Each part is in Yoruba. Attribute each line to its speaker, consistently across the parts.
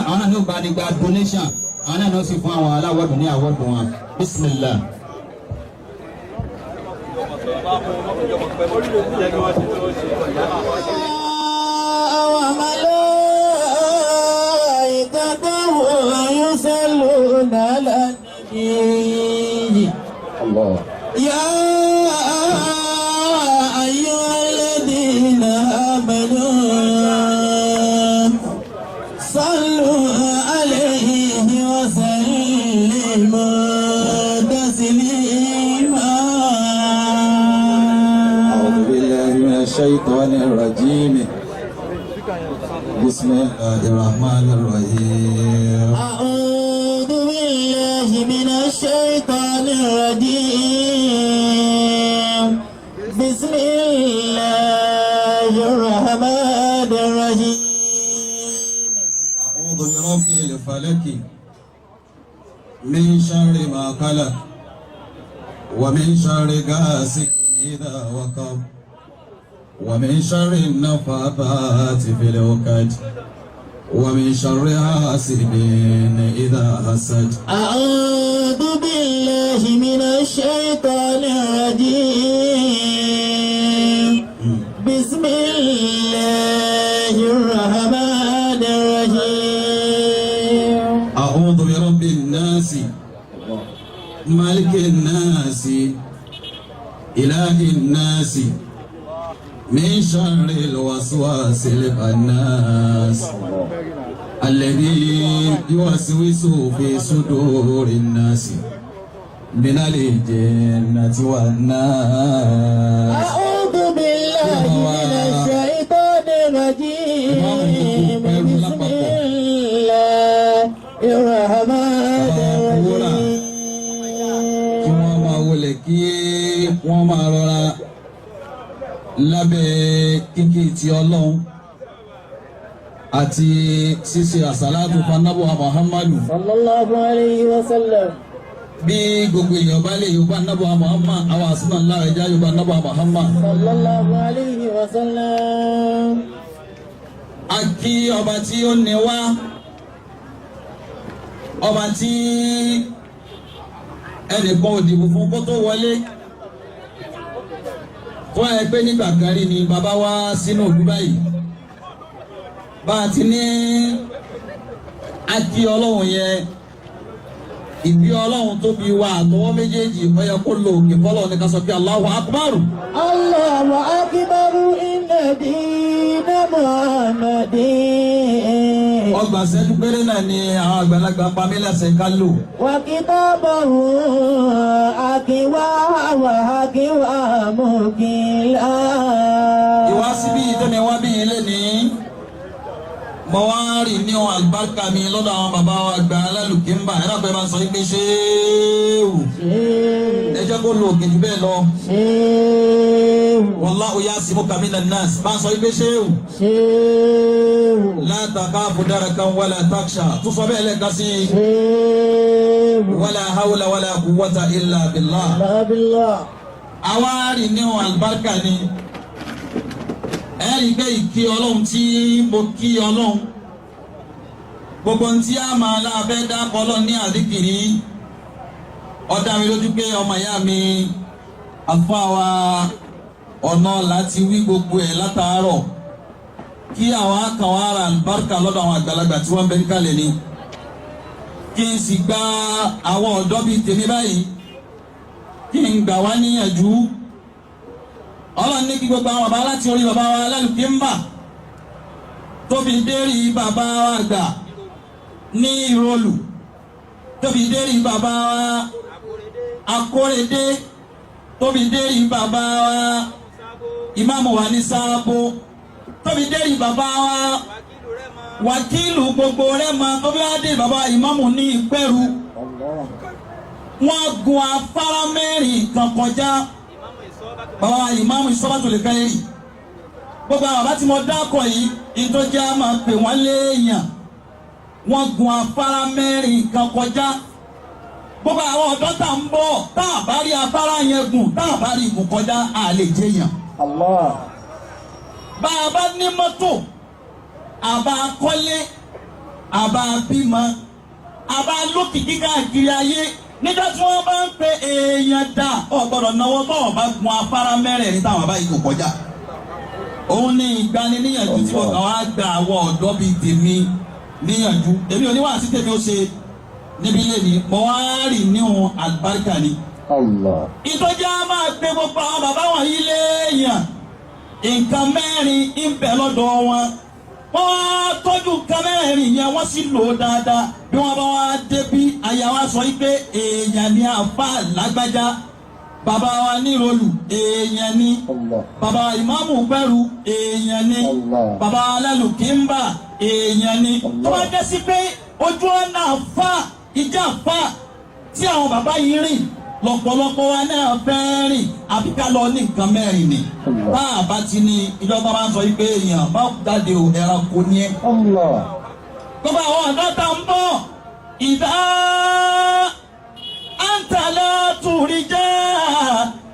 Speaker 1: Àwọn náà ní ó bá ní gba donation, àwọn náà ní ó sì fún àwọn award ní award wọn. Bismillah.
Speaker 2: وملائكته يصلون على النبي.
Speaker 1: Allah.
Speaker 2: يا أيها الذين آمنوا صلوا عليه وسلموا تسليما.
Speaker 3: أعوذ بالله من الشيطان الرجيم. بسم الله الرحمن الرحيم.
Speaker 2: أعوذ بالله من الشيطان الرجيم. بسم الله الرحمن الرحيم.
Speaker 3: أعوذ برب الفلك من شر ما خلق ومن شر غاسق إذا وقب ومن شر النفاثات في العقد ومن شر حاسد إذا حسد.
Speaker 2: أعوذ بالله من الشيطان الرجيم. بسم الله الرحمن الرحيم.
Speaker 3: أعوذ برب الناس، ملك الناس، إله الناس، من شر الوسواس الخناس الذي يوسوس في صدور الناس من الجنة والناس.
Speaker 2: أعوذ بالله من الشيطان الرجيم. بسم الله الرحمن الرحيم.
Speaker 3: Kí wọ́n máa wọlé, kí wọ́n máa rọra lábẹ́ kíkí ti Ọlọ́run àti ṣíṣe àsálàtù fanábọ̀ Muhammadu.
Speaker 2: صلى الله عليه وسلم.
Speaker 3: Bí gbogbo èèyàn bá lè yorùbá nábọ̀ Muhammad, àwọn àsúná ńlá rẹ̀ já yorùbá nábọ̀ Muhammad.
Speaker 2: صلى الله عليه وسلم.
Speaker 3: A kí ọba tí ó ní wá, ọba tí ẹnìkan ò dìbò fún kó tó wọlé, tó ẹ pé nígbà kan rí ni bàbá wá sínú ìlú báyìí. Bá a ti ní a kí Ọlọ́run yẹn, ìbí Ọlọ́run tó bí wa àtọwọ́ méjèèjì, ó yẹ kó lo òkè fọlọ́ ní ká sọ pé Allahu Akbar.
Speaker 2: الله أكبر، إن دين محمد.
Speaker 3: 30 ṣẹ́jú péré náà ni àwọn àgbàlagbà pa mí lẹ́sẹ̀ ká lò.
Speaker 2: وكتابه أقوى وأقوى مقيلا.
Speaker 3: Ìwá síbí tẹ́mi wá bí ilé ní, mo wá rì ní ohun àlùbáríkà mi lọ́dọ̀ àwọn bàbá wa àgbà alálùkí ń bà. Ẹ̀rọ pé máa ń sọ pé ṣéwù, ẹ jẹ́ kó lo òkè jù bẹ́ẹ̀ lọ.
Speaker 2: Ṣéwù.
Speaker 3: Wallahu yasimuka minan nas. Máa ń sọ pé ṣéwù.
Speaker 2: Ṣéwù.
Speaker 3: La takhafu darakan wala taksha. Tún sọ bẹ́ẹ̀ lẹ́ẹ̀kan sí i.
Speaker 2: Ṣéwù.
Speaker 3: Wala hawla wala quwwata illa billah.
Speaker 2: Billah.
Speaker 3: Àwa rì ní ohun àlùbáríkà ni. Ẹ rí i pé ìkí Ọlọ́run tí mo kí Ọlọ́run, gbogbo ohun tí a máa lábẹ́ dákọ̀ Ọlọ́run ní àdìkìrí, ó dá mi lójú pé ọmọ ìyá mi àlùfáà wa ọ̀nà láti wí gbogbo ẹ̀ látàárọ̀, kí àwọn akànwá ara àlùbáríkà lọ́dọ̀ àwọn àgbàlagbà tí wọ́n ń bẹ níkàlẹ̀ ni, kí n sì gba àwọn ọ̀dọ́ bíi tèmi báyìí, kí n gbà wá níyànjú. Ọlọ́run ní kí gbogbo àwọn bàbá, láti orí bàbá wa lálùkí ń bà tóbi dérí bàbá wa àgbà ní Ìrọ̀lù, tóbi dérí bàbá wa Akórèdé, tóbi dérí bàbá wa ìmáàmù wa ní Sáàbò, tóbi dérí bàbá wa wàkílù gbogbo rẹ̀ mọ, tóbi wá dé bàbá ìmáàmù ní Ìpẹ́rù, wọ́n gun afárá 4 kan kọjá. Bàbá ìmáàmù ìsọ́bàtò lè kẹ́rì, gbogbo àwọn bàbá tí mo dákọ̀ yìí, ìtọ́jú á máa pè wọ́n léèyàn. Wọ́n gun afárá 4 kan kọjá. Gbogbo àwọn ọ̀dọ́ tá ń bọ̀, tá a bá rí afárá yẹn gùn, tá a bá rí gùn kọjá, a lè jẹyàn.
Speaker 2: Allah.
Speaker 3: Bá a bá ní mọ́tò, àbá kọ́lé, Àbá bímọ, àbá lókìkí káàkiri ayé. Nígbà tí wọ́n bá ń pe èèyàn dà, ọ̀ gbọ́dọ̀ náwó bọ́ọ̀ bá gun afárá mẹ́rẹ̀ẹ̀rin táwọn báyìí kò kọjá. Òun ní ìgbaniníyànjú tí wọ́n kàn wá gba àwọn ọ̀dọ́ bíi tèmi níyànjú. Èmi ò ní wàásù tèmi ó ṣe níbi ilé mi, mo wá rì níhun àlùbáríkà ni.
Speaker 2: Allah.
Speaker 3: Ìtọ́jú á máa gbé gbogbo àwọn bàbá wọ̀nyí léèyàn. Nǹkan mẹ́rin ń bẹ lọ́dọ̀ wọn. Wọ́n wá tọ́jú nǹkan mẹ́rin yẹn, wọ́n sì lò ó dáadáa. Bí wọ́n bá wá débí, àyà wa sọ wípé èèyàn ni àfa lágbájá. Bàbá wa nírolù, èèyàn ni.
Speaker 2: Allah.
Speaker 3: Bàbá ìmáàmù gbẹ̀rù, èèyàn ni.
Speaker 2: Allah.
Speaker 3: Bàbá alálùkínbà, èèyàn ni.
Speaker 2: Allah.
Speaker 3: Tó bá jẹ́ sí pé ojú ọ̀nà àfa ìjà àfa tí àwọn bàbá yìí rìn lọ́pọ̀lọpọ̀ wa náà fẹ́ rìn, àbí ká lọ ní nǹkan mẹ́rin ni.
Speaker 2: Allah.
Speaker 3: Bá a bá ti ní ìjọba máa ń sọ yìí pé èèyàn bá jáde o, ẹranko ní ẹ.
Speaker 2: Allah.
Speaker 3: Gbogbo àwọn ọ̀dọ́ tá ń bọ̀, ìdá àǹtàlẹ́ tùrìjà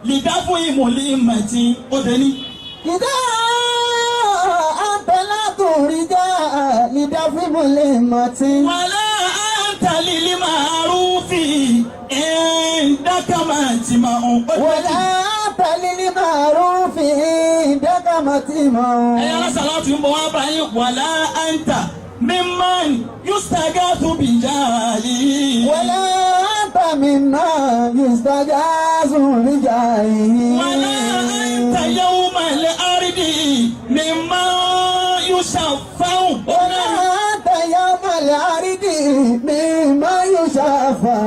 Speaker 3: lìdá fún ìmùlẹ̀ mẹ̀tì ó dé ní.
Speaker 4: إذا أنت لا ترجى لدفع ملمة
Speaker 3: Wàlá àǹtàlì lè máa rúfì ẹ̀ńdákàmà tì máa ń pẹ́.
Speaker 4: ولا أنت للمعروف عندك متيما
Speaker 3: Ẹ̀yà alásàlátù ń bọ̀ wá báyìí, wàlá àǹtà mímán yustaghathu bìjáàlì.
Speaker 4: ولا أنت مما يستجاز بجاهه
Speaker 3: Wàlá àǹtà yawmal ardi mímán yushaffa'u.
Speaker 4: ولا أنت يوم العرض مما يشفع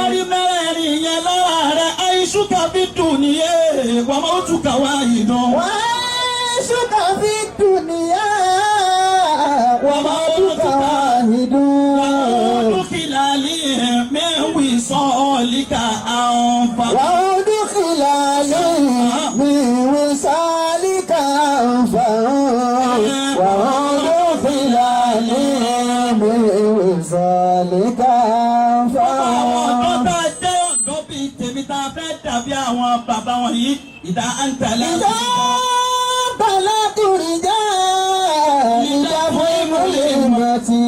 Speaker 3: Ọ̀rí mẹ́rẹ̀ẹ̀rin yẹn lára rẹ̀, àìsùkà fi dùn nìyẹn, wàá máa tún kà wá ìdán.
Speaker 4: وعيشك في الدنيا وموتك واحد
Speaker 3: Dúkìlálì mẹ́wì sọ́ọ̀lìkà àǹfà.
Speaker 4: وأدخل عليه من وصالك أنفع وأدخل عليه من وصالك أنفع
Speaker 3: Àwọn ọ̀dọ́ tá a jẹ́ ọ̀dọ́ bíi tèmi tá a fẹ́ dàbí àwọn bàbá wọ̀nyí, ìdá àǹtẹ̀lẹ́.
Speaker 4: إذا بلغت رجال لدفع ملمتي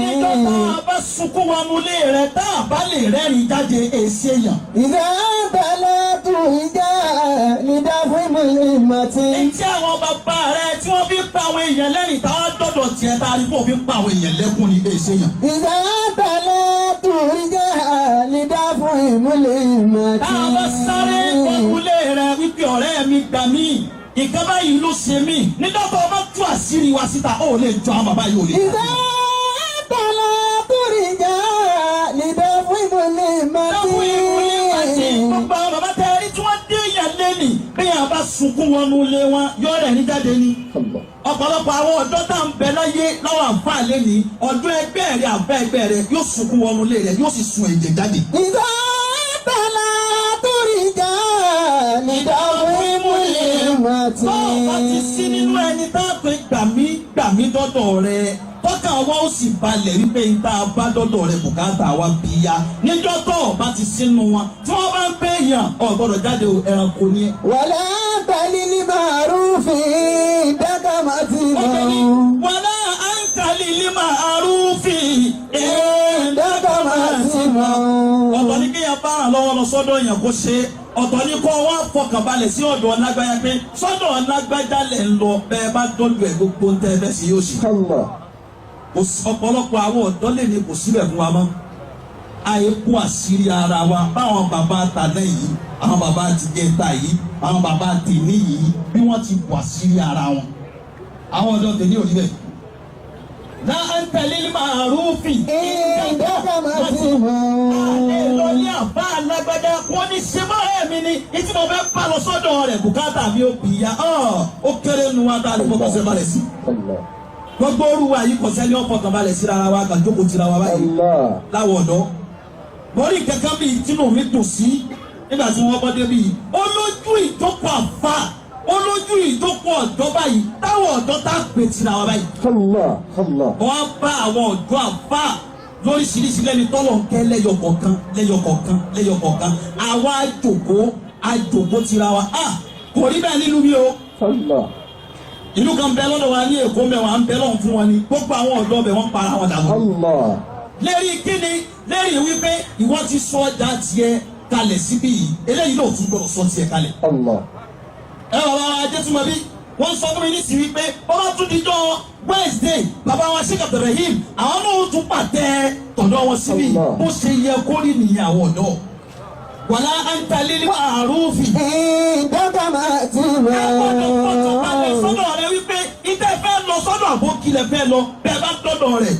Speaker 3: Níjọ́ tá a bá sunkún wọnú ilé rẹ̀, tá a bá lè rẹ́rìn jáde, èsì èèyàn.
Speaker 4: إذا بلغت رجال لدفع ملمتي
Speaker 3: Èyí tí àwọn bàbá rẹ̀ tí wọ́n fi ń pa àwọn èèyàn lẹ́rìn, táwọn dọ̀dọ̀ tiẹ̀ tá a rí fún òfin pa àwọn èèyàn lẹ́kún ní èsì èèyàn.
Speaker 4: إذا بلغت رجال لدفع ملمتي
Speaker 3: Tá a bá sáré wọnú ilé rẹ̀ wípé ọ̀rẹ́ mi gbà mí, nǹkan báyìí ló ṣe mí. Níjọ́ tó o bá tú àṣírí wa síta, ó lè jọ àwọn bàbá yìí, ò lè.
Speaker 4: إذا بلغت رجال لدفع
Speaker 3: Dákun ìwúlé àti
Speaker 4: ملمتي
Speaker 3: gbogbo àwọn bàbá tẹ rí tí wọ́n dé èèyàn lẹ́nì, bí yàn bá sunkún wọnú ilé wọn, yọ rẹ̀ ní jáde ni.
Speaker 2: Allah.
Speaker 3: Ọ̀pọ̀lọpọ̀ àwọn ọ̀dọ́ tá ń bẹ láyé láwọn àǹfààní lẹ́nì, ọ̀dọ́ ẹgbẹ́ rẹ̀, àbẹ́ ẹgbẹ́ rẹ̀ yóò sunkún wọnú ilé rẹ̀, yóò sì sun ẹ̀jẹ̀ jáde.
Speaker 4: إذا بلغت رجال لدفع ملمتي
Speaker 3: Tó o bá ti sí nínú ẹni tá a pè gbàmí gbàmí dọ́dọ̀ rẹ̀, tọ́ka wa ó sì balẹ̀ wípé n tá a bá dọ́dọ̀ rẹ̀ bùkátà wa bí ya. Níjọ́ tó o bá ti sínú wọn tí wọ́n bá ń pè yàn, ò gbọ́dọ̀ jáde o, ẹranko ni ẹ.
Speaker 4: ولا بل للمعروف عندك متيما
Speaker 3: Wàlá àǹtàlì lima àrùfì
Speaker 4: عندك متيما
Speaker 3: Ọ̀tọ̀ ní kéèyàn bá ràn lọ́wọ́ lọ sọ́dọ̀ èèyàn kó ṣe, ọ̀tọ̀ ní kó wá fọkànbalẹ̀ sí ọ̀dọ̀ lágbájá pé sọ́dọ̀ lágbájá lẹ̀ ń lọ, bẹ́ẹ̀ bá dọ́dọ̀ ẹ̀ gbogbo ń tẹ́ ẹ bẹ́ẹ̀ sí yóò ṣe.
Speaker 2: Allah.
Speaker 3: Kò sí ọ̀pọ̀lọpọ̀ àwọn ọ̀dọ́ lè ní kò síbẹ̀ fún wa mọ́. Àìkú àṣírí ara wa báwọn bàbá tàná yìí, àwọn bàbá tìjẹta yìí, àwọn bàbá tèmi yìí, bí wọ́n ti bù àṣírí ara wọn. Àwọn ọ̀dọ́ tèmi ò rí bẹ́ẹ̀. Láńtẹ̀lé màrúfì.
Speaker 4: عندك متيما
Speaker 3: Lọ ní àbá alágbádá, wọ́n ní ṣe mọ́rẹ́ mi ni, ìtí mo fẹ́ bá lọ sọ́dọ̀ rẹ̀ bùkátà mi ò bì ya, ó kéré nu wa tá a lè fọkàn sí balẹ̀ sí.
Speaker 2: Allah.
Speaker 3: Gbogbo orú wa yìí kò sẹ́ni ọ̀fọ̀kàn balẹ̀ síra wa, kà jókòó tira wa báyìí
Speaker 2: Allah.
Speaker 3: láwọ̀ ọ̀dọ́. Bọ́rí kankan bíi tínú mi dùn sí nígbà tí wọ́n bọ́ débi yìí. Olójú ìjókòó àfa, olójú ìjókòó ọ̀dọ́ báyìí, táwọn ọ̀dọ́ tá a pè tira wa báyìí.
Speaker 2: Allah. Allah.
Speaker 3: Wọ́n bá àwọn ọ̀dọ́ àfa lóríṣiríṣi lẹ́ni tọ́lọ̀ ń kẹ́ lẹ́yọkọ̀ọ̀kan lẹ́yọkọ̀ọ̀kan lẹ́yọkọ̀ọ̀kan. Àwa àjòkó àjòkó tira wa. Kò rí bẹ́ẹ̀ nílùú mi o.
Speaker 2: Allah.
Speaker 3: Ìlú kan bẹ lọ́dọ̀ wa ní Èkó mẹ́wàá ń bẹ lọ́hùn fún wọn ni gbogbo àwọn ọ̀dọ́ bẹ̀ wọ́n para wọn dànù.
Speaker 2: Allah.
Speaker 3: Lérí kíni? Lérí wípé ìwọ ti sọ ọjà tiẹ̀ kalẹ̀ síbí yìí, eléyìí náà tún gbọdọ̀ sọ tiẹ̀ kalẹ̀.
Speaker 2: Allah.
Speaker 3: Ẹ bàbá wa Ajétúmọ̀bí wọ́n sọ fún mi ní sí wípé bàbá tún dijọ́ Wednesday, bàbá wa Sheikh Abdulrahim àwọn náà tún pàtẹ tọ̀dọ̀ wọn síbí.
Speaker 2: Allah.
Speaker 3: Bó ṣe yẹ kórìí nìyẹn àwọn ọ̀dọ́. Wàlá antalili àrùfì.
Speaker 4: Ìdáka máa ti mọ̀.
Speaker 3: Ẹ gbọ́dọ̀ fọkàn balẹ̀ sọ́dọ̀ rẹ wípé ìtẹ́ fẹ́ lọ sọ́dọ̀ àbókí lẹ fẹ́ lọ, bẹ́ẹ̀ bá dọ́dọ̀ rẹ̀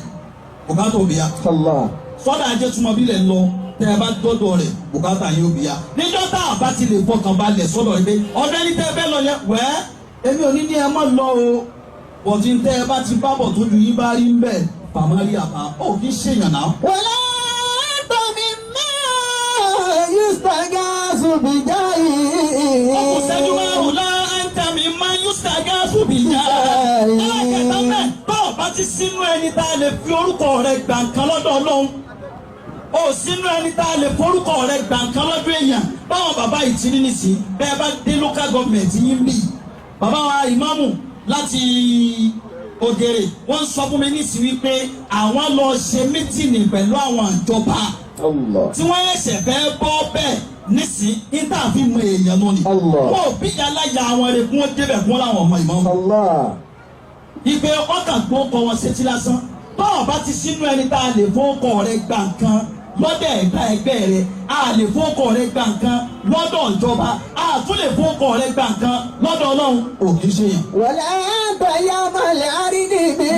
Speaker 3: bùkátà òbí ya.
Speaker 2: Allah.
Speaker 3: Sọ́dọ̀ Ajétúmọ̀bí lẹ̀ lọ, tẹ́ ẹ bá dọ́dọ̀ rẹ̀ bùkátà yín òbí ya. Níjọ́ tá a bá ti lè fọkàn balẹ̀ sọ́dọ̀ rẹ pé ọ̀dọ̀ ẹni tẹ́ ẹ fẹ́ lọ yẹn wẹ́, èmi ò ní ní ẹ má lọ o, bọ̀dí tẹ́ ẹ bá ti bá bọ̀ tójú yín bá rí ń bẹ̀ fàmárì àbá ó kì í ṣèyàn náà.
Speaker 4: Wàlá tàbí máa yustagasu bijahi.
Speaker 3: Ọkùn sẹ́jú márùn-ún láńtàmí máa ń yustagasu bijahi. Ẹlẹ́kẹ̀ẹ́ta mẹ́ báwo bá ti sínú ẹni tá a lè fi orúkọ rẹ̀ gbà nǹkan lọ́dọ̀ Ọlọ́run. Ó sínú ẹni tá a lè forúkọ rẹ̀ gbà nǹkan lọ́dọ̀ èèyàn. Báwọn bàbá yìí ti ní nìsín, bẹ́ẹ̀ bá dé local government yín bì. Bàbá wa ìmáàmù láti Ògèrè, wọ́n sọ fún mi nísìn wípé àwọn lọ ṣe mítìnì pẹ̀lú àwọn ìjọba
Speaker 2: Allah.
Speaker 3: tí wọ́n ẹsẹ̀ fẹ́ bọ́ bẹ́ẹ̀ nísìn níta fi mọ èèyàn lọ ni.
Speaker 2: Allah.
Speaker 3: Wọn ò bí aláya àwọn rẹ̀ kún ó débẹ̀ kún láwọn ọmọ ìmọ̀.
Speaker 2: Allah.
Speaker 3: Ìgbé ọkàn gbó kọ wọn sétí lásán. Báwọn bá ti sínú ẹni tá a lè fọ́kọ rẹ gba nǹkan lọ́dọ̀ ẹ̀dá ẹgbẹ́ rẹ, a lè fọ́kọ rẹ gba nǹkan lọ́dọ̀ ìjọba, a tún lè fọ́kọ rẹ gba nǹkan lọ́dọ̀ Ọlọ́run, ò kì í ṣe yàn.
Speaker 4: Wàlá tàyàmàlẹ̀ àrídìmí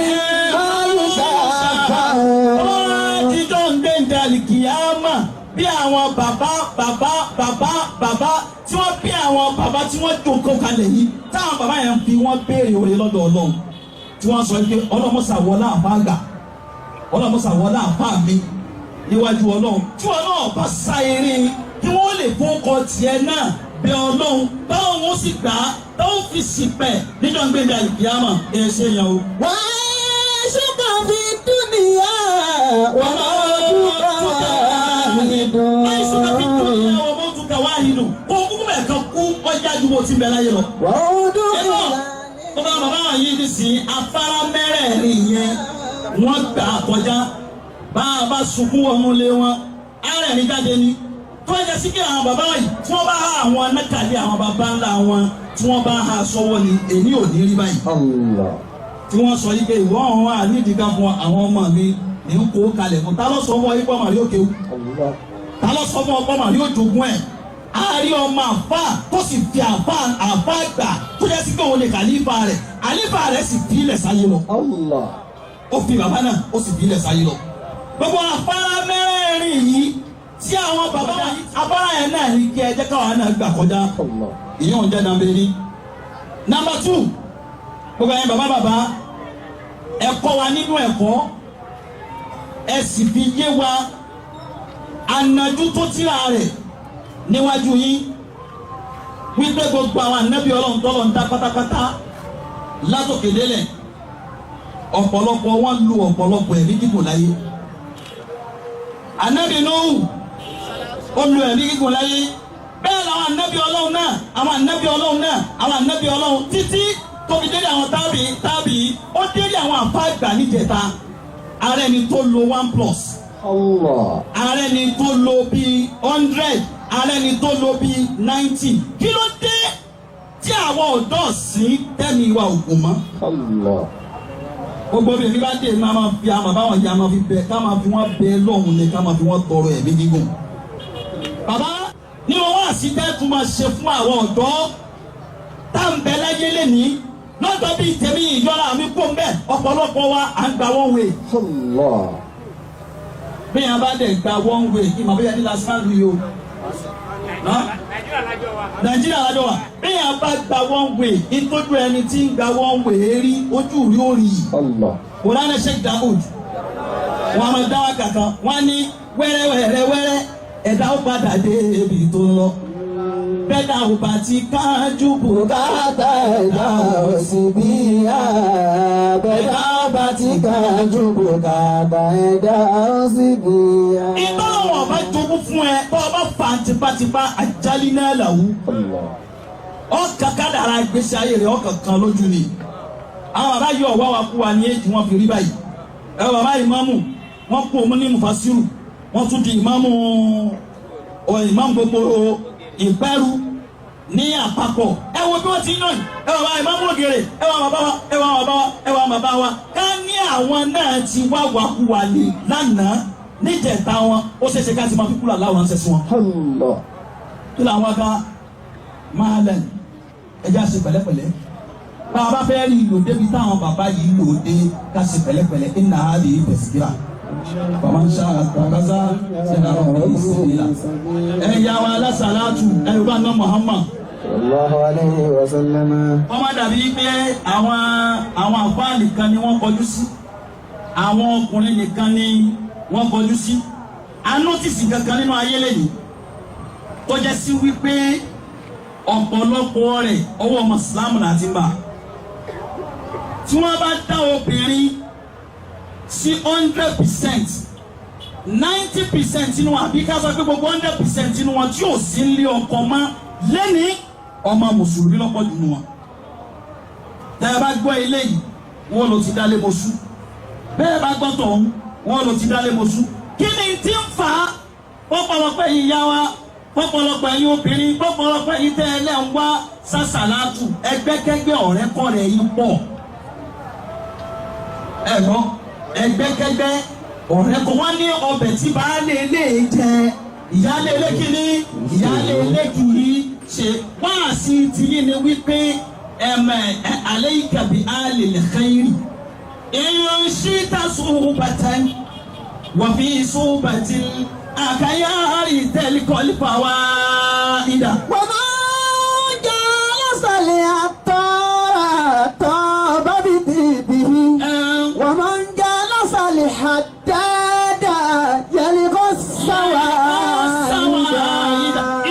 Speaker 4: máa yustagasu.
Speaker 3: Ọlọ́run ń gbé ìdálì kìámà bí àwọn bàbá bàbá bàbá bàbá tí wọ́n bí àwọn bàbá tí wọ́n jókòó kalẹ̀ yìí, táwọn bàbá yẹn fi wọ́n béèrè oore lọ́dọ̀ Ọlọ́run, tí wọ́n sọ pé ọlọ́mọ́sà wọlé àfa àgbà, ọlọ́mọ́sà wọlé àfa mi níwájú Ọlọ́run, tí wọn náà bá sá eré kí wọ́n lè fọ́kọ tiẹ̀ náà bẹ Ọlọ́run, báwọn wọn sì gbà á táwọn fi sì pẹ̀ níjọ́ ń gbé ìdálì kìámà ẹ̀ ṣe yẹn o.
Speaker 4: وعيشك في الدنيا وموتك واحد.
Speaker 3: Àìsùn kàfi dúnyà wọ́n mọ́ tún kà wáhìdù. Kó kúkú bẹ̀ kan kú ọjà ju bó ti bẹ̀ láyé lọ.
Speaker 4: وعودك
Speaker 3: Ẹ̀rọ bàbá bàbá yìí ní sìn afárá mẹ́rẹ̀ẹ̀rin yẹn wọ́n gbà kọjá. Bá a bá sunkún wọnú lé wọn, ara ẹ̀rín jáde ni. Tó ẹ jẹ́ sí kí àwọn bàbá yìí tí wọ́n bá há àwọn anákàlẹ́ àwọn bàbá ńlá wọn tí wọ́n bá há sọ́wọ́ ni èmi ò ní rí báyìí.
Speaker 2: Allah.
Speaker 3: Tí wọ́n sọ yìí pé ìwọ ọ̀hún àníìdí ká fún àwọn ọmọ mi ní ń kó kalẹ̀ fún. Ta ló sọ fún ọ yìí pé ọmọ rí òkè wù?
Speaker 2: Allah.
Speaker 3: Ta ló sọ fún ọgbọ́n màrí òjògùn ẹ̀? A rí ọmọ àfa tó sì fi àfa àfa gbà tó jẹ́ sí pé òun lè kàlífà rẹ̀, àlífà rẹ̀ sì fi ilẹ̀ sáyé lọ.
Speaker 2: Allah.
Speaker 3: Ó fi bàbá náà ó sì fi ilẹ̀ sáyé lọ. Gbogbo afárá mẹ́rẹ̀ẹ̀rin yìí tí àwọn bàbá wa afárá yẹn náà ní kí ẹ jẹ́ káwa náà gbà kọjá.
Speaker 2: Allah.
Speaker 3: Ìyẹn ò jẹ́ number three. Number 2, gbogbo ẹ̀yin bàbá bàbá ẹ kọ́ wa nínú ẹ̀kọ́, ẹ sì fi yé wa ànàjú tó tíra rẹ̀ níwájú yín wípé gbogbo àwọn ànábì Ọlọ́run tọ́lọ̀ ń dá pátápátá látòkè délẹ̀, ọ̀pọ̀lọpọ̀ wọn lu ọ̀pọ̀lọpọ̀ ẹ̀mí gígùn láyé. Ànábì Nóhù ó lu ẹ̀mí gígùn láyé, bẹ́ẹ̀ làwọn ànábì Ọlọ́run náà, àwọn ànábì Ọlọ́run náà, àwọn ànábì Ọlọ́run títí tó fi délé àwọn tábì tábì ó délé àwọn àfáàgbà níjẹta. Ààrẹ ni tó lo 1+.
Speaker 2: Allah.
Speaker 3: Ààrẹ ni tó lo bíi 100, ààrẹ ni tó lo bíi 90. Kí ló dé tí àwọn ọ̀dọ́ sí tẹ́mi wa ògùn mọ́?
Speaker 2: Allah.
Speaker 3: Gbogbo bí èmi bá dé máa ma fi àwọn bàbá wọn yìí a máa fi bẹ, ká máa fi wọn bẹ lọ́hùn ni, ká máa fi wọn tọrọ ẹ̀mí gígùn. Bàbá nínú wọn àṣìṣe tún máa ṣe fún àwọn ọ̀dọ́ tá à ń bẹ láyé lẹ́nìí lọ́dọ̀ bíi tèmi ìyọra mi kó ń bẹ̀, ọ̀pọ̀lọpọ̀ wa à ń gba one way.
Speaker 2: Allah.
Speaker 3: Bí yẹn bá dẹ̀ gba one way kí màá bóyá ní last man rí o. Nàìjíríà lájọ wa. Bí yẹn bá gba one way, ìtọ́jú ẹni tí ń gba one way rí ojú rí ó rí.
Speaker 2: Allah.
Speaker 3: Kùránì Sheikh Daoud wọn a máa dá wa kàkan, wọn ní wẹ́rẹ́wẹ́rẹ́ wẹ́rẹ́ ẹ̀dá ó padà dé ibi tó ń lọ. Bẹ́ẹ̀ náà ò bá ti kájú
Speaker 4: Bùkátà ẹ̀dá ò sì bí i bẹ́ẹ̀ bá ti kájú bùkátà ẹ̀dá ò sì bí i.
Speaker 3: Ìtọ́lọ́wọ̀n ọba jogún fún ẹ, bọ́ ọba fà tipátipá àjálí náà làwù.
Speaker 2: Allah.
Speaker 3: Ọkàn kádàrá ìgbésí ayé rẹ̀ ọkàn kan lójú ni. Àwọn bàbá yìí ọ̀wá wa kú wa ní èjì wọn fi rí báyìí. Ẹ bàbá ìmáàmù wọn kú òun ní mufasiru, wọn tún di ìmáàmù ọ ìmáàmù gbogbo Ìpẹ́rù ní àpapọ̀. Ẹ wo bí wọ́n ti ń yàn yìí. Ẹ bàbá ìmáàmù Ògèrè, ẹ wà bàbá wa, ẹ wà bàbá wa, ẹ wà bàbá wa. Ká ní àwọn náà ti wá wàkúwà ní lánàá níjẹta wọn, ó ṣeéṣe ká ti máa fi kúrò aláwọ̀ ránṣẹ́ sí wọn.
Speaker 2: Allah.
Speaker 3: Kí làwọn ká máa lẹ̀, ẹjẹ́ àṣẹ pẹ̀lẹ́pẹ̀lẹ́. Bá a bá fẹ́ rí ìlò débi táwọn bàbá yìí lò dé, ká ṣe pẹ̀lẹ́pẹ̀lẹ́. Iná àdé tẹ̀síkìrà bàbá ń ṣá àtàkásá ṣẹlẹ̀ àwọn ìsìnlá. Ẹ yà wá alásàlátù ẹ yorùbá náà Muhammad.
Speaker 4: Sallallahu alayhi wa sallam.
Speaker 3: Wọ́n má dàbí pé àwọn àfáà nìkan ni wọ́n kọjú sí, àwọn ọkùnrin nìkan ni wọ́n kọjú sí. A notice kankan nínú ayé lẹ́yìn tó jẹ́ sí wípé ọ̀pọ̀lọpọ̀ rẹ̀ ọwọ́ ọmọ Islam láti ń bà. Tí wọ́n bá dá obìnrin sí 100%, 90% nínú, àbí ká sọ pé gbogbo 100% nínú wọn tí ò sí nílé ọkọ mọ́ lẹ́ni, ọmọ mùsùlùmí lọ́pọ̀ jù nù wọn. Tẹ́ ẹ bá gbọ́ eléyìí, wọ́n ló ti dálé mọ́sú. Bẹ́ẹ̀ bá gbọ́ tọ̀hún, wọ́n ló ti dálé mọ́sú. Kí ni tí ń fà á? Pọ́pọ́lọpọ́ ẹ̀yin yá wa, pọ́pọ́lọpọ́ ẹ̀yin obìnrin, pọ́pọ́lọpọ́ ẹ̀yin tẹ́ ẹ lẹ́ ń wá sásàlátù, ẹgbẹ́kẹ́gbẹ́ ọ̀rẹ́kọ̀rẹ́ yín pọ̀. Ẹ gbọ́, ẹgbẹ́kẹ́gbẹ́ ọ̀rẹ́kọ̀ wọ́n ní ọbẹ̀ tí baálé ilé jẹ, ìyáálé ilé kìíní, ìyáálé ilé kìí ṣe. Wáàsí tiyín ni wípé ẹ̀mẹ̀ alayka bi alil khairi in shita suhbatan wa fi suhbatil akayari talikol fawaida.
Speaker 4: وما جالس لعطار طاب بطيبه ومن جالس لحداد يلغى السوائد.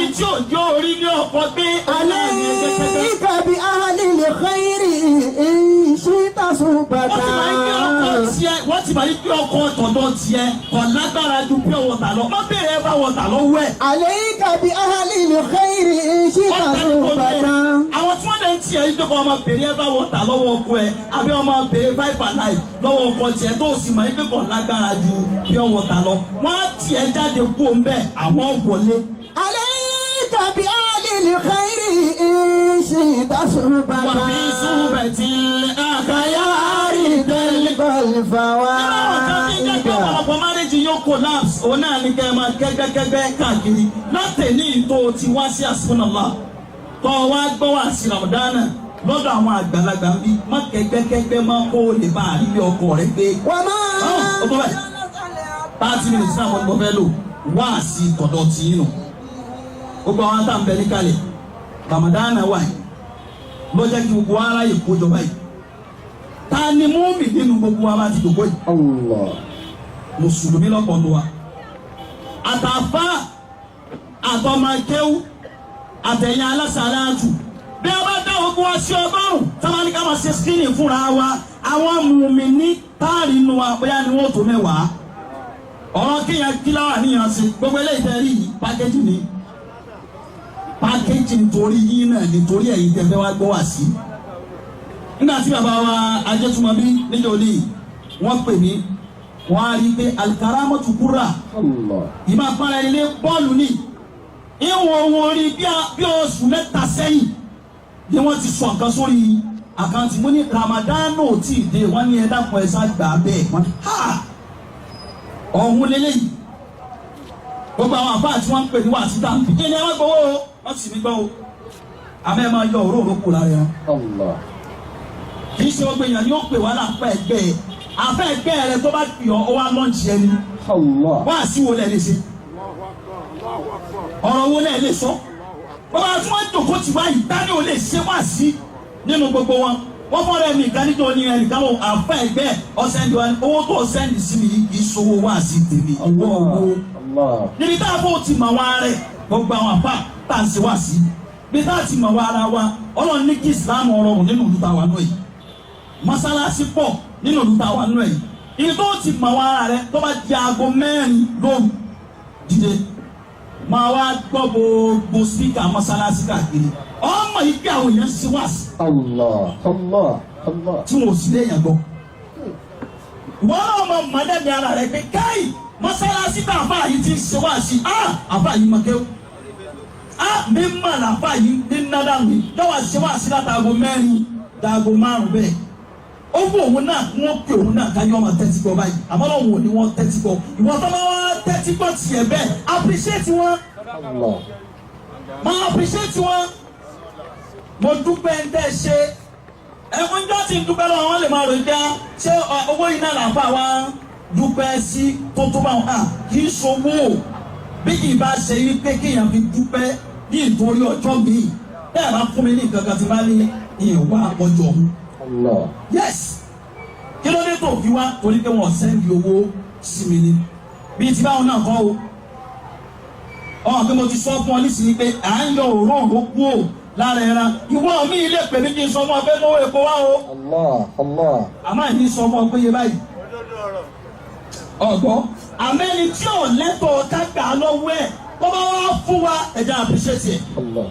Speaker 3: Ìtí òjò orí ní ọkọ̀ gbé.
Speaker 4: عليك بأهل الخير إن شئت صحبة.
Speaker 3: Wọ́n ti máa ń gbé ọkọ̀ tiẹ̀, wọ́n ti máa ń gbé ọkọ̀ tọ̀dọ̀ tiẹ̀ kò lágbára ju pure water lọ. Má bèrè ẹ bá water lọ́wọ́ ẹ̀.
Speaker 4: عليك بأهل الخير إن شئت صحبة.
Speaker 3: Àwọn tí wọ́n lè ń tiẹ̀ yìí dọ́kọ̀ ọmọ bèrè ẹ bá water lọ́wọ́ ọkọ ẹ̀, àbí ọmọ bèrè five alive lọ́wọ́ ọkọ tiẹ̀ tó sì máa ń gbé kò lágbára ju pure water lọ. Wọ́n á tiẹ̀ jáde kú òun bẹ́ẹ̀, àwọn wọlé.
Speaker 4: عليك بأهل الخير إن شئت صحبة.
Speaker 3: وفي صحبة الأخيار
Speaker 4: تلقى
Speaker 3: Àwọn kan tí ń jẹ́ pé
Speaker 4: الفوائد.
Speaker 3: ọ̀pọ̀lọpọ̀ marriage yóò collapse, òun náà ní kẹ́ ẹ máa kẹ́gbẹ́kẹ́gbẹ́ káàkiri. Látẹ̀ní tó o ti wá sí àsìkò tó o wá gbọ́ wá sí Ramadana lọ́dọ̀ àwọn àgbàlagbà ń bí, má kẹ́gbẹ́kẹ́gbẹ́ má kó o lè bá àrílé ọkọ rẹ gbé.
Speaker 4: وما
Speaker 3: Ó tó bẹ́ẹ̀, 30 minutes náà mo fẹ́ lò wá sí tọ̀dọ̀ tí yín nù. Gbogbo àwọn tá à ń bẹ níkàlẹ̀, Ramadana wà yìí ló jẹ́ kí gbogbo ara yìí kó jọba yìí. Ta ni múmi nínú gbogbo wa bá ti dògbò yìí?
Speaker 2: Allah.
Speaker 3: Mùsùlùmí lọ́pọ̀ nù wa, àtàfà, àtọmọkéwú, àtẹ̀yìn alásàlátù. Bí a bá dá ogun wa sí 100, táwọn ní ká máa ṣe screening fúnra wa, àwọn mùmíní táàrí nu wa bóyá ni wọ́n tó 10. Ọ̀rọ̀ kéèyàn kíláwà níyàn ṣe gbogbo eléyìí tẹ́ rí yìí, package ni, package nítorí yín náà, nítorí ẹ̀yin tẹ́ fẹ́ wá gbọ́ wá sí. Nígbà tí bàbá wa Ajẹ́túmọ̀bí níjọ́ ní wọ́n pè mí, wọ́n á rí i pé alikaramatu kúrà.
Speaker 2: Allah.
Speaker 3: Ìmọ̀ àpárá ẹni lé bọ́ọ̀lù ní ìwọ̀n owó orí bí oṣù 3 sẹ́yìn ni wọ́n ti sọ nǹkan sórí account. Mo ní Ramadan ò tí ì dé. Wọ́n ní ẹ dákun, ẹ sá gbà bẹ́ẹ̀. Wọ́n ní ha ọ̀hún lélẹ́yìí. Gbogbo àwọn àfáà tí wọ́n ń pè ní wàásù tàǹpì kí ni ẹ má gbowó o, wọ́n sì mí gbọ́ o, àmọ́ ẹ máa yọ òróró kù lára yẹn.
Speaker 2: Allah.
Speaker 3: Kì í ṣe gbogbo èèyàn ni ó pè wá láàpá ẹgbẹ́ ẹ. Àfẹ́ ẹgbẹ́ rẹ tó bá pè ọ́, ó wá launch ẹni.
Speaker 2: Allah.
Speaker 3: Wá sí wo lẹ lè ṣe, ọ̀rọ̀ wo lẹ lè sọ? Bàbá tí wọ́n jòkó ti wáyìí, tani ò lè ṣe wá sí nínú gbogbo wọn? Wọ́n fọ́nrẹ́ mi kan nítorí ní ẹnìkan ló àfẹ́ ẹgbẹ́ ọ̀sẹ̀ndì wa, owó tó send sí mi yìí kì í ṣòwò wá sí tèmi. Owó owó
Speaker 2: Allah.
Speaker 3: níbi tá a fọ́ ti mọ̀ wá rẹ̀, gbogbo àwọn àfà tá à ń ṣe wá sí bí tá a ti mọ̀ wá ara wa. Ọlọ́run ní kí Ìsìlámù rọrùn nínú ìlú tá a wà nù yìí, mọ́sálásí pọ̀ nínú ìlú tá a wà nù yìí. Ibi tó ti mọ̀ wá ara rẹ̀, tó bá di aago 4 lóru, dìde máa wá gbọ́ gbogbo speaker mọ́sálásí káàkiri, ọmọ yìí pé àwọn èèyàn ń ṣe wá sí.
Speaker 2: Allah. Allah. Allah.
Speaker 3: Tí wọn ò sì léèyàn gbọ́. Ìwọ náà mọ mọ̀lẹ́mí ara rẹ pé káì mọ́sálásí tá àfa yìí ti ń ṣe wá sí i, àfa yìí mọ̀ kéwù, mi mọ̀ làfa yìí ní nádàmì lọ́wọ́ ṣe wá sí látàgò 4 dàgò 5 bẹ́ẹ̀. Ó wù òun náà kí wọ́n pè òun náà káyọ̀ ọmọ tẹ́tí gbọ́ báyìí, àmọ́ lọ́wọ́ ò ní wọ́n tẹ́tí gbọ́. Ìwọ tó bá wá tẹ́tí gbọ́ tiẹ̀ bẹ́ẹ̀, appreciate wọn.
Speaker 2: Allah.
Speaker 3: Máa appreciate wọn. Mo dúpẹ́ ń tẹ́ ṣe ẹ̀wọ̀n jọ́ ti ń dúpẹ́ lọ́wọ́ wọn lè máa rò já ṣé owó yìí náà làǹfà wa dúpẹ́ sí tó tó bá wọn à kì í ṣòwò bí kì í bá ṣe yí pé kéèyàn fi dúpẹ́ ní ìtorí ọjọ́ míì bẹ́ẹ̀ bá fún mi ní nǹkan kan tí bá ní ìwà ọjọ́ òun.
Speaker 2: Allah.
Speaker 3: Yes, kí ló dé tó fi wá? Torí pé wọn send owó sí mi ni bíi ti báwọn náà kọ́ o. Ọ̀hún pé mo ti sọ fún ọ nísìnyí pé à ń yọ òróǹro kú ò lára ẹran. Ìwọ mi lè pè mí kí n sọ fún ọ pé mowó epo wá o.
Speaker 2: Allah. Allah.
Speaker 3: Àmọ́ àìní sọ fún ọ pé iye báyìí ọ̀gbọ́n àmẹ́ni tí ò lẹ́tọ̀ọ́ ká gbà á lọ́wọ́ ẹ̀ kó bá wá fún wa, ẹ̀jẹ̀ appreciate ẹ̀.
Speaker 2: Allah.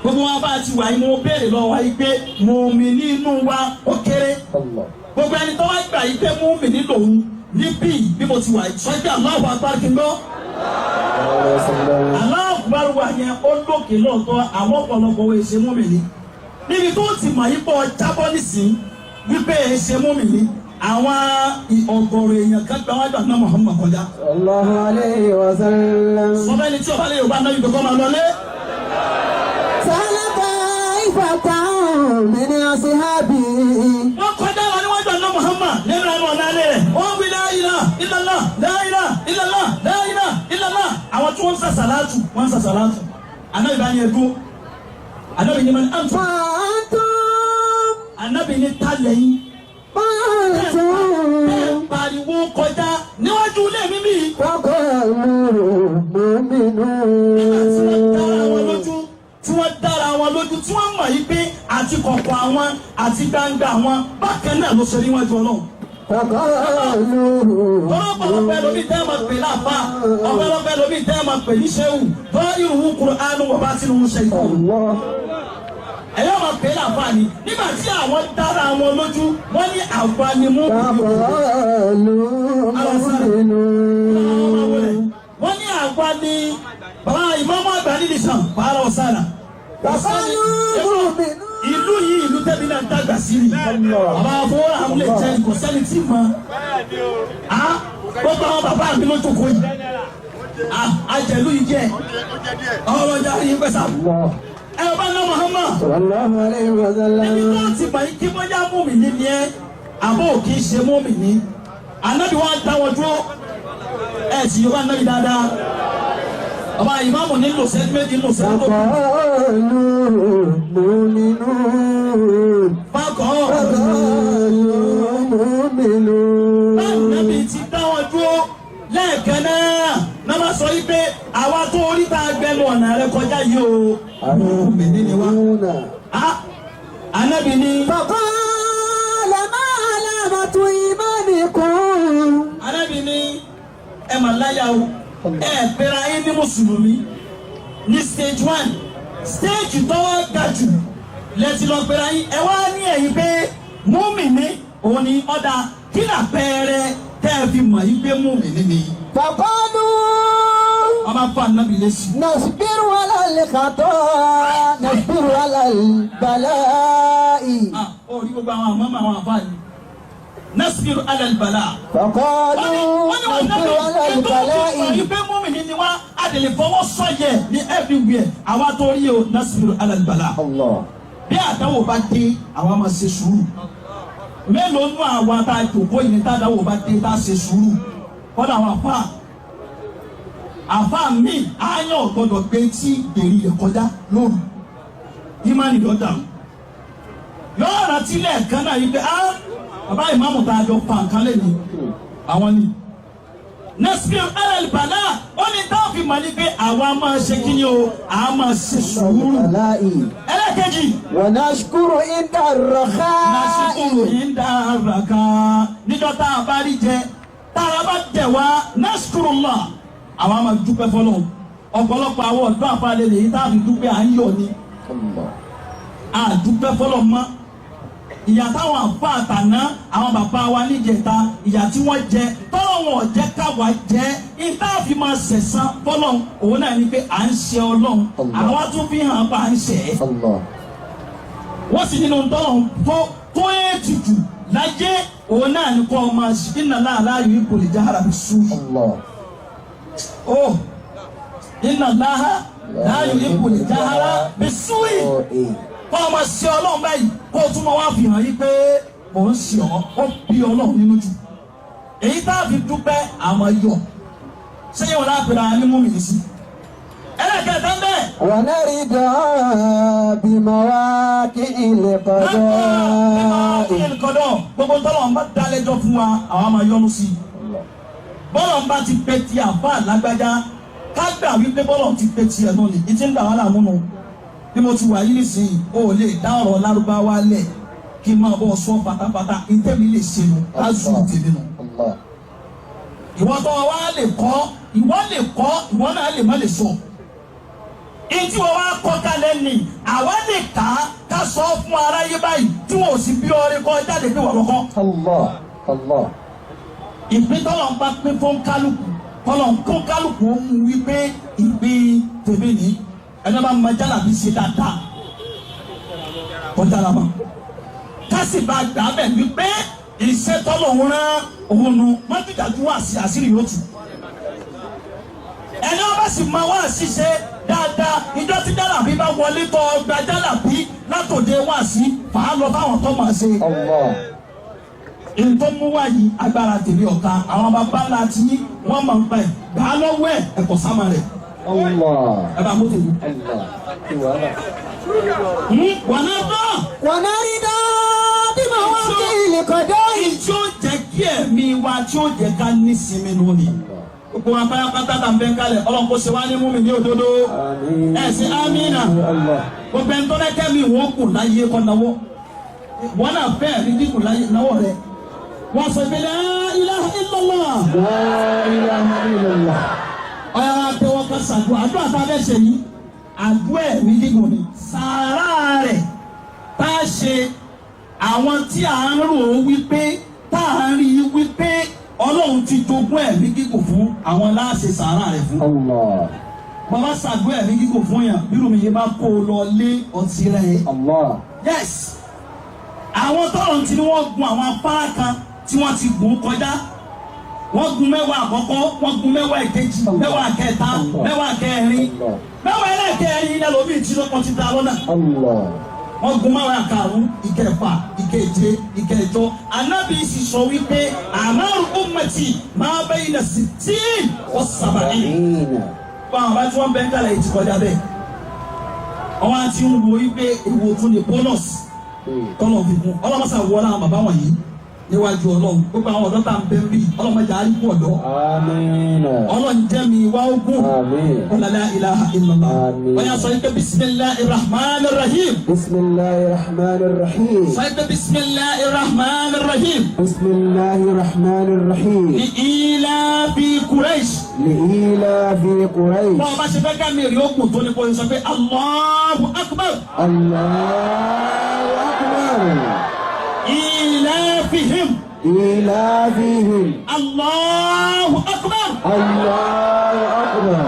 Speaker 3: Gbogbo wa bá ti wà yìí, mo béèrè lọ́wọ́ wa yìí pé mùmí nínú wa ó kéré.
Speaker 2: Allah.
Speaker 3: Gbogbo ẹni tó wá gbà yìí pé mùmí ní lòun níbí bí mo ti wà yìí, sọ pé Allahu Akbar kí n gbọ́. Allahu Akbar wà yẹn ó lókè lóòótọ́, àwọn ọ̀pọ̀lọpọ̀ wo ṣe mùmí ní. Níbi tó ti mọ̀ yìí pọ̀ jábọ́ nísìnyí wípé ẹ ṣe mùmí ní, àwọn ọ̀gọ̀rọ̀ èèyàn kan gba wájú àná Muhammad kọjá.
Speaker 4: Sallallahu alayhi wa sallam.
Speaker 3: Sọ fẹ́ni tí ọba lè Yorùbá náà yìí kọ́kọ́ máa lọlé.
Speaker 4: سأل طائفة من أصحابه.
Speaker 3: Wọ́n kọjá wọn níwájú àná Muhammad nínú ẹnu ọ̀nà alẹ́ rẹ̀, wọ́n wí la ilaha illallah, la ilaha illallah, la ilaha illallah. Àwọn tí wọ́n ń sàṣàlátù, wọ́n ń sàṣàlátù. Ànábì bá ní ẹdúró. Ànábì ní man antum.
Speaker 4: فأنتم.
Speaker 3: Ànábì ní ta lẹ́yìn.
Speaker 4: فأنتم.
Speaker 3: Bẹ́ẹ̀ pariwo kọjá níwájú ilé mi bí.
Speaker 4: فقالوا
Speaker 3: Tí wọ́n dára wọn
Speaker 4: مؤمنون.
Speaker 3: lójú, tí wọ́n dára wọn lójú, tí wọ́n mọ̀ yí pé àti kọ̀kọ̀ àwọn àti gbangba àwọn bákan náà ló ṣe níwájú Ọlọ́run.
Speaker 4: فقالوا
Speaker 3: Ọ̀pọ̀lọpọ̀ ẹlòmíì tẹ́ ẹ máa pè láàfà, ọ̀pọ̀lọpọ̀ ẹlòmíì tẹ́ ẹ máa pè ní ṣéwù, bọ́ ìrùwù Kùránù wọ̀ bá tinú ṣe ìkọ́.
Speaker 4: الله.
Speaker 3: Ẹ̀yọ́ máa pè láàfà ni nígbà tí àwọn dára wọn lójú, wọ́n ní àwa ni mú.
Speaker 4: فقالوا مؤمنون.
Speaker 3: Wọ́n ní àwa ni bàbá ìmọ̀ọ́mọ́ àgbà nílì sàn bàárà ọ̀sára.
Speaker 4: فقالوا مؤمنون.
Speaker 3: Ìlú yìí, ìlú tẹ́bi náà dàgbà sí ni. Bàbá fowó àwọn lè jẹ́ kò sẹ́ni tí mọ̀. Gbogbo àwọn bàbá mi ló jókòó yìí. Àjẹlú yìí jẹ́ ọlọ́jà yìí pẹ̀sà.
Speaker 4: الله.
Speaker 3: Ẹ bá ná Muhammad.
Speaker 4: صلى الله عليه
Speaker 3: Ẹni
Speaker 4: وسلم.
Speaker 3: tó ti mọ̀ yín kí bóyá mùmínì ni ẹ́ àbó kì í ṣe mùmínì. Ànábì wa dá wọn dúró. Ẹ sì yóò bá nábì dáadáa. Ọba ìmáàmù ní lò sẹ́ni méjì lò sẹ́ni tó kù.
Speaker 4: فقالوا مؤمنون.
Speaker 3: Bákan.
Speaker 4: فقالوا مؤمنون.
Speaker 3: Ànábì ti dá wọn dúró lẹ́ẹ̀kan náà. Náà bá sọ yí pé àwa tó orí tá a gbẹnu ọ̀nà rẹ kọjá yìí o. Mùmínì ni wá. Ànábì ní.
Speaker 4: فقال ما علامة إيمانكم؟
Speaker 3: Ànábì ní ẹ mà láyà o. Ẹ pera yín ní mùsùlùmí ní stage one, stage tó wá ga jù lẹ́tí lọ pera yín. Ẹ wá ní ẹ̀yìn pé mùmínì òun ni ọ̀dà kí làpẹẹrẹ tẹ́ ẹ fi mọ̀ yín pé mùmínì ni.
Speaker 4: فقالوا
Speaker 3: Wọ́n máa fún Ànábì lésì.
Speaker 4: نصبر على الخطأ، نصبر على البلاء.
Speaker 3: Ó rí gbogbo àwọn àmọ́ àwọn àfáà yìí. نصبر على البلاء.
Speaker 4: فقالوا
Speaker 3: Wọ́n ní wọ́n
Speaker 4: نصبر على البلاء.
Speaker 3: náà pé mùmínì ni wá, a lè fọwọ́ sọ̀yẹ̀ ní everywhere. Àwa tó rí o, نصبر على البلاء.
Speaker 2: Allah.
Speaker 3: Bí àdánwò bá dé, àwa máa ṣe sùúrù. Mélòó nú àwa tá a jòkó yìí ní tàdánwò bá dé tá a ṣe sùúrù? Kọ́dà àwọn àfáà míì áyàn gbọ́dọ̀ gbé tí gbèrè rẹ̀ kọjá lóru. Ìmánì lọ́dà yóò rántí lẹ́ẹ̀kan náà yìí pé á bàbá ìmáàmù tá a jọ pa nǹkan lẹ́nu àwọn ni. نصبر على البلاء, ó ní táwọn fi mọ̀ ní pé àwa máa ṣe kí ni o, àá máa ṣe sùúrù.
Speaker 4: البلاء.
Speaker 3: Ẹlẹ́kẹ̀jì.
Speaker 4: ونشكر عند الرخاء.
Speaker 3: نشكر عند الرخاء, níjọ́ tá a bá rí jẹ, tára bá dẹ̀ wá, نشكر الله, àwa máa dúpẹ́ fọlọ́. Ọ̀pọ̀lọpọ̀ àwọn ọ̀dọ́ àfàlẹ́ lèyí tá a fi dúpẹ́, à ń yọ̀ ni.
Speaker 2: Allah.
Speaker 3: A dúpẹ́ fọlọ́ mọ́. Ìyà táwọn àfa àtàná, àwọn bàbá wa níjẹta, ìyà tí wọ́n jẹ tọ́lọ̀ wọn ò jẹ́ káwa jẹ́. Ìta fi máa ṣẹ̀san fọlọ́n òun náà ni pé à ń ṣe Ọlọ́run, àwa tún fi hàn pa à ń ṣe é.
Speaker 2: Allah.
Speaker 3: Wọ́n sì nínú tọ́lọ̀ tó ètùtù láyé òun náà ni kọ́ ọ máa ṣe inna Allaha la yuhibbul jahra bis-su'i.
Speaker 2: Allah.
Speaker 3: Oh, inna Allaha la yuhibbul jahra bis-su'i. Kọ́ ọ máa ṣe Ọlọ́run báyìí, kó o tún máa wá fi hàn yí pé mò ń ṣe ọ́, ó bí Ọlọ́run nínú jù. Èyí tá a fi dúpẹ́ àmọ́ yọ sẹ́yìn wọn lápẹ̀rẹ̀ àwọn mímú mi sí. Ẹlẹ́kẹ̀ẹ́ta ń bẹ̀.
Speaker 4: ونرضى بمواقع القضاء.
Speaker 3: Kọ́dọ̀ gbogbo tọ́lọ̀ ń bá dálẹ́jọ́ fún wa, àwa máa yọ́nú sí i. Bọ́lọ̀ ń bá ti pẹ́ ti àfa lágbájá, ká gbà wípé bọ́lọ̀ ti pẹ́ tiẹ̀ náà ni ìtí ń dà wá láàmú nu. Bí mo ti wà yí nísìnyí, o ò lè dá ọ̀rọ̀ Lárúbáwá lẹ̀ kí n máa bọ́ sọ pátápátá. Ìtẹ́mi lè ṣe nu, á zù tèmi nu.
Speaker 2: Allah.
Speaker 3: Ìwọ tó wá lè kọ́, ìwọ lè kọ́, ìwọ náà lè má lè sọ. Ìtí wọn wá kọ́ kalẹ̀ ni àwa lè kà á ká sọ fún aráyé báyìí tí wọn ò sì bí ọrẹ kọ́ jáde pé wọ́n lọ́kọ́.
Speaker 2: Allah. Allah.
Speaker 3: Ìpín tọ́lọ̀ ń bá pín fún kálukú, tọ́lọ̀ ń kún kálukú, ó mú wípé ìpín tèmi ní ẹni bá ma jálàbí ṣe dáadáa kọjá la ma kásì bá gbà bẹ̀ wípé iṣẹ́ tọ́lọ̀ ń rán òun nu mọ́tìdájú wà sí àṣírí yóò tù. Ẹni wọn bá sì máa wá ṣiṣẹ́ dáadáa, ìjọ tí jálàbí bá wọlé tọ́ gba jálàbí látòdé wá sí fàá lọ fáwọn tó máa ṣe.
Speaker 2: Allah.
Speaker 3: Ntọ́ mú wá yìí, agbára tèmi ọ̀ka, àwọn bàbá ńlá ti yín wọ́n máa ń pa ẹ̀ gbà á lọ́wọ́ ẹ̀ ẹ̀kọ́ sáma rẹ̀.
Speaker 2: Allah.
Speaker 3: Ẹ bá mú tèmi.
Speaker 2: Allah. Kí wàhálà.
Speaker 3: Wà náà tán.
Speaker 4: ونرضى بمواقع القضاء.
Speaker 3: Tí ó jẹ́ kí ẹ̀mí wa, tí ó jẹ́ ká ní sinmi nù ni. Gbogbo wa pátápátá tà ń bẹ́ kalẹ̀, Ọlọ́run kò ṣe wá ní mú mi ní òdodo.
Speaker 2: Àmín.
Speaker 3: Ẹ ṣe amínà.
Speaker 2: Allah.
Speaker 3: Gbogbo ẹni tó bẹ́ kẹ́mi wọ́n kù láyé kọ́ náwó. Wọ́n náà fẹ́ rí dínkù láyé náwó rẹ̀. Wọ́n sọ pé la ilaha illallah.
Speaker 2: La ilaha illallah.
Speaker 3: Ọ̀yà wa tẹ́wọ́ kan ṣàdúrà. Àdúrà tá a fẹ́ ṣe yìí, àdúrà ẹ̀mí gígùn ni. Sàárà rẹ̀ tá a ṣe, àwọn tí à ń rò ó wípé tá à ń rí i wípé Ọlọ́run ti jogún ẹ̀mí gígùn fún àwọn láàṣẹ sàárà rẹ̀ fún.
Speaker 2: Allah.
Speaker 3: Bàbá ṣàdúrà ẹ̀mí gígùn fún yàn, bírò mi yẹn bá kó o lọ lé ọtí rẹ̀.
Speaker 2: Allah.
Speaker 3: Yes, àwọn tọrọ tí wọ́n gun àwọn afárá kan tí wọ́n ti gùn kọjá, wọ́n gun 10 àkọ́kọ́, wọ́n gun 10 ìkejì, 10 kẹta, 10 kẹrin, 10 ẹlẹ́kẹrin ilẹ̀ lómi tí wọ́n ti da lọ́nà.
Speaker 2: Allah.
Speaker 3: Wọ́n gun 10 karùn-ún, ìkẹfà, ìkeje, ìkẹjọ. Anábì sì sọ wípé a'maru ummati ma bayna sittin wa sab'in.
Speaker 2: Amina.
Speaker 3: Báwọn bá tí wọ́n bẹ́ ń kálẹ̀ yìí ti kọjá bẹ́ẹ̀, wọ́n á ti ń wo wípé èwo tún ni bónọ́sì tọ́lọ̀ fi kún. Ọlọ́mọsà wọlé àwọn bàbá wọ̀nyí níwájú Ọlọ́run. Gbogbo àwọn ọ̀dọ́ tá à ń bẹ́ ń bì, Ọlọ́mọdé àríkú ọ̀dọ́.
Speaker 2: Amina.
Speaker 3: Ọlọ́run jẹ́ mi wá ogún.
Speaker 2: Àmín.
Speaker 3: La ilaha illallah.
Speaker 2: Àmín.
Speaker 3: Wọ́n yà sọ yìí pé bisimilahi rahman rahim.
Speaker 4: بسم الله الرحمن الرحيم.
Speaker 3: Sọ yìí pé bisimilahi rahman rahim.
Speaker 4: بسم الله الرحمن الرحيم.
Speaker 3: Ní ilafi Quraish.
Speaker 4: لإيلاف قريش.
Speaker 3: Bọ́ọ̀ bá ṣe fẹ́ ká mi rí ogun tó ní kó sọ pé Allahu akbar.
Speaker 4: الله أكبر.
Speaker 3: Ilafihim.
Speaker 4: إيلافهم.
Speaker 3: Allahu akbar.
Speaker 4: الله أكبر.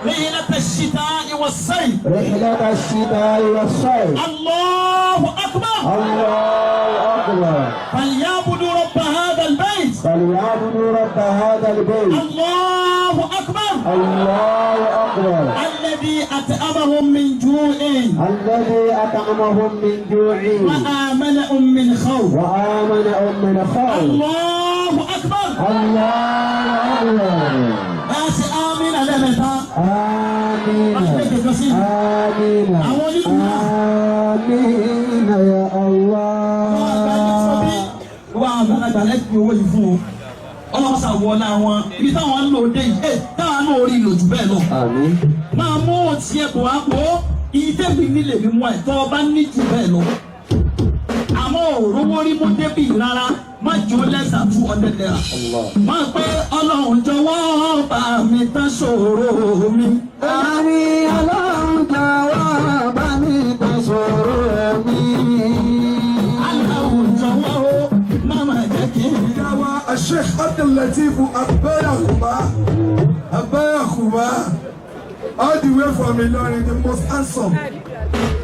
Speaker 3: رحلة الشتاء والصيف.
Speaker 4: رحلة الشتاء والصيف.
Speaker 3: الله أكبر.
Speaker 4: الله أكبر.
Speaker 3: فليعبدوا رب هذا البيت.
Speaker 4: فليعبدوا رب هذا البيت.
Speaker 3: الله أكبر.
Speaker 4: الله أكبر.
Speaker 3: الذي أطعمهم من جوع.
Speaker 4: الذي أطعمهم من جوع.
Speaker 3: وآمنهم من خوف.
Speaker 4: وآمنهم من خوف.
Speaker 3: الله أكبر.
Speaker 4: الله أكبر.
Speaker 3: بس آمين على متى.
Speaker 4: آمين آمين آمين يا الله.
Speaker 3: Wọ́n àgbàlagbà lẹ́kùn owó yìí fún o. Ọlọ́sà wọlé àwọn ibi táwọn ń lò dé yìí, ẹ̀ táwọn náà rí lò jù bẹ́ẹ̀ lọ.
Speaker 2: Àmín.
Speaker 3: Máa mú òtí ẹ̀ bò wá pọ̀ ìdẹ́bi nílé mi mú ẹ̀ tọ́ ọ bá ní jù bẹ́ẹ̀ lọ. Àmọ́ òrówó rí mú débì rárá, má jó lẹ́sà ₦200.
Speaker 2: Allah.
Speaker 3: Má pé Ọlọ́run jọ̀wọ́ bá mi tán ṣòro mi.
Speaker 4: Àmín. Ọlọ́run jọ̀wọ́ bá mi tán ṣòro mi.
Speaker 3: Aláwọ̀
Speaker 5: Sheikh Abdul Latif Abayakuba, Abayakuba, all the way from Ilorin, the most handsome.